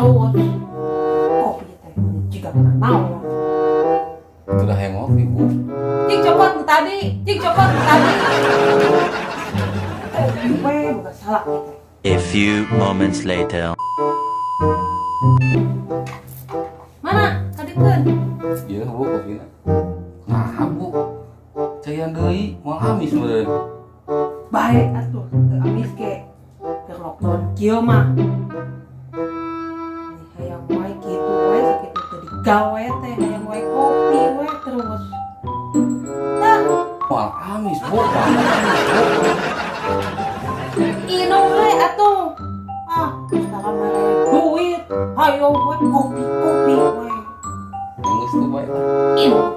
Haus. Kopi teh jiga kana naon. Itu dah yang ngopi, Bu. Cik copot nu tadi, cik copot nu tadi. Kopi we bukan salah gitu. A few moments later. Mana? Kadikeun. Iya, Bu, kopina. Nah, Bu. Caian deui, moal amis meureun. Baik atuh, teu amis ge. Keur lockdown kieu mah. Nih, hayang wae kitu wae sakitu teu digawe teh hayang wae kopi wae terus. Tah, Moal amis, Bu. Moal amis, Bu. Inum we atuh. Ah, sekarang mere duit. Hayo we kopi kopi we. Geus tuh bae lah. Inum.